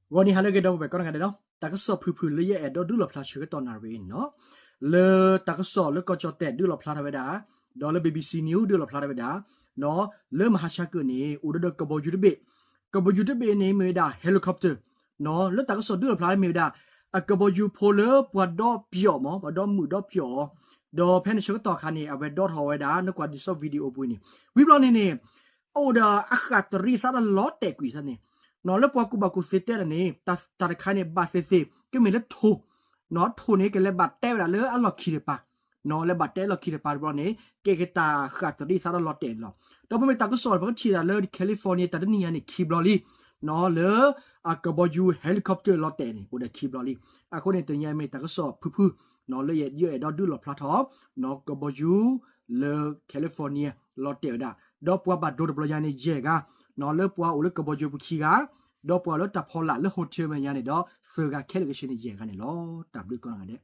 ဂီၤနံၤဟါလၢအဂ့ၤ ဒီပုၢ်ဝဲၢ်ကိးဂၤဒဲးနီၤ, တၢ်ကစီၣ်ဖုၣ်ဖုၣ်လၢယအဲၣ်ဒိးဒုးလီၣ်ဖျါဆၢကတီၢ်နၣ်ရံၣ်အံၤန့ၣ်နီၤ, လၢတၢ်ကစီၣ်လၢကီၢ်ကၠီၣ်တဲၣ်ဒုးလီၣ်ဖျါထီၣ်ဝဲဒၣ်, ဒီးလၢ ဘီဘီစီ News ဒုးလီၣ်ဖျါထီၣ်ဝဲဒၣ်, လၢမဟါဆါကၢၣ်န့ၣ် အိၣ်ဒီးကဘီယူၤတဘ့ၣ်, ကဘီယူၤတဘ့ၣ်န့ၣ်မ့ၢ်ဝဲဒၣ် helicopter လၢတၢ်ကစီၣ်ဒုးလီၣ်ဖျါမ့ၢ်ဝဲဒၣ် အကဘီယူၤဖိလၢပှၤဒီပၠီၣ်မး ပှၤဒီမုာ်ဒီပၠီၣ်အီၤ, ဒီးဖဲန့ၣ်ဆၢကတီၢ်အခါန့ၣ် အဝဲဒီထီၣ်ဝဲဒၣ် နကွၢ်ဒ်သိး video ပူၤန့ၣ်, ဝံၤဘျီန့ၣ်န့ၣ် အအိၣ်ဒီးအဃၣ်တရံးသးဒီးလီၤတဲာ်ကွံာ်သးန့ၣ်, လၢပှၤကူၣ်ဘၣ်ကူၣ်သ့တဲဒၣ်န့ၣ် တၢ်တခါန့ၣ် ဘၣ်သ့ၣ်သ့ၣ် ကမ့ၢ်လၢထိၣ်, ထိၣ်န့ၣ် ကလဲၤဘၣ်တဲဝဲဒၣ်လၢအလီၢ်ခံတပၤ, လၢဘၣ်တဲလီၢ်ခံတပၤတဘျီန့ၣ် ကဲက့ၤတၢ်ဃၣ်တရံးသးဒီးလီၤတဲာ်န့ၣ်လီၤ. ဒီးပမ့ၢ်တၢ်ကစီၣ် ပကထံၣ်ဒၣ်လၢ California တၢ်တနံၤညါန့ၣ် ခံဘျီလံ, လၢအကဘီယူၤ helicopter လီၤတဲာ်န့ၣ် အိၣ်ဒီးခံဘျီလံ. အဃိန့ၣ် တနံၤညါမ့ၢ်တၢ်ကစီၣ်ဖုၣ်ဖုၣ် လၢယအဲၣ်ဒိးဒုးလီၣ်ဖျါထီၣ် ကဘီယူၤလၢ California လီၤတဲာ်ဝဲဒၣ်, ဒီးပှၤဘၣ်ဒိတဘျီညါန့ၣ် ယဲၢ်ဂၤ, လၢပှၤအိၣ်လၢကဘီယူၤပူၤခံဂၤ, ဒီးပှၤလၢတၢ်ဖီလာ်လၢ hotel မဲာ်ညါန့ၣ်ဒီး သၢဂၤခဲလၢာ်ခဲဆ့န့ၣ် ယဲၢ်ဂၤန့ၣ်လီၤ. တၢ်ဘျုးကိးဂၤဒဲး